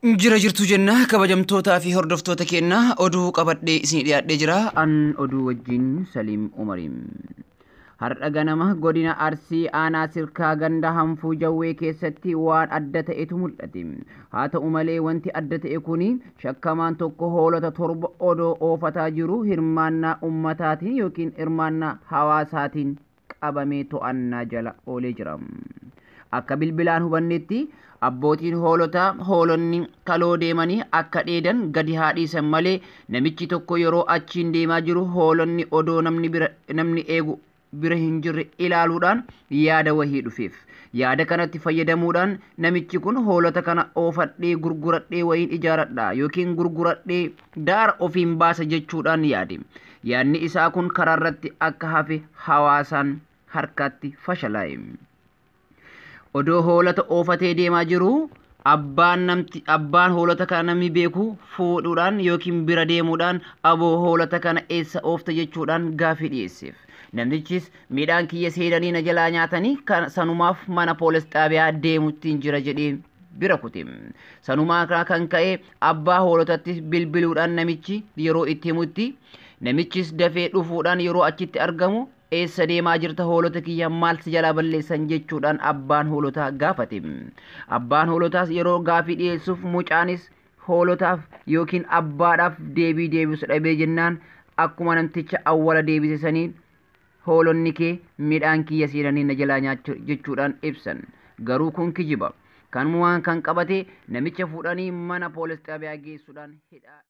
Jira jirtu jenna kabajamtootaa fi hordoftoota keenya oduu qabadhee isin dhiyaadhee jira. An oduu wajjin Saliim Umariin. Har'a ganama godina Arsii aanaa Sirkaa ganda Hanfuu Jawwee keessatti waan adda ta'etu mul'ate. Haa ta'u malee wanti adda ta'e kuni shakkamaan tokko hoolota 7 odoo oofataa jiru hirmaannaa ummataatiin yookiin hirmaannaa hawaasaatiin qabamee to'annaa jala oolee jira. Akka bilbilaan hubannetti abbootiin hoolotaa hoolonni kaloo deemanii akka dheedan gadi haa dhiisan malee namichi tokko yeroo achiin deemaa jiru hoolonni odoo namni eegu bira hin jirre ilaaluudhaan yaada wahii dhufeef. Yaada kanatti fayyadamuudhaan namichi kun hoolota kana oofadhee gurguradhee wayiin ijaaradha yookiin gurguradhee daara ofiin baasa jechuudhaan yaade. Yaadni isaa kun karaarratti akka hafe hawaasaan harkatti fashalaa'e. Odoo hoolota oofatee deemaa jiru abbaan hoolota kana namni beeku fuudhuudhaan yookiin bira deemuudhaan aboo hoolota kana eessa oofta jechuudhaan gaafii dhiyeesseef. Namtichis midhaan kiyya seenanii na jalaa nyaatanii sanumaaf mana poolis xaabiyaa deemuttiin jira jedhee bira kute. Sanumaa kan ka'e abbaa hoolotatti bilbiluudhaan namichi yeroo itti himutti namichis dafee dhufuudhaan yeroo achitti argamu eessa deemaa jirta hoolota kiyya maal si jalaa balleessan jechuudhaan abbaan hoolotaa gaafate. Abbaan hoolotaas yeroo gaafii dhiyeessuuf mucaanis hoolotaaf yookiin abbaadhaaf deebii deebisu dhabee jennaan akkuma namticha awwala deebise saniin hoolonni kee midhaan kiyya seenanii na jalaa nyaachuu jechuudhaan ibsan. Garuu kun kijiba. Kanumaan kan qabate namicha fuudhanii mana poolis xaabiyaa geessuudhaan hidhaa.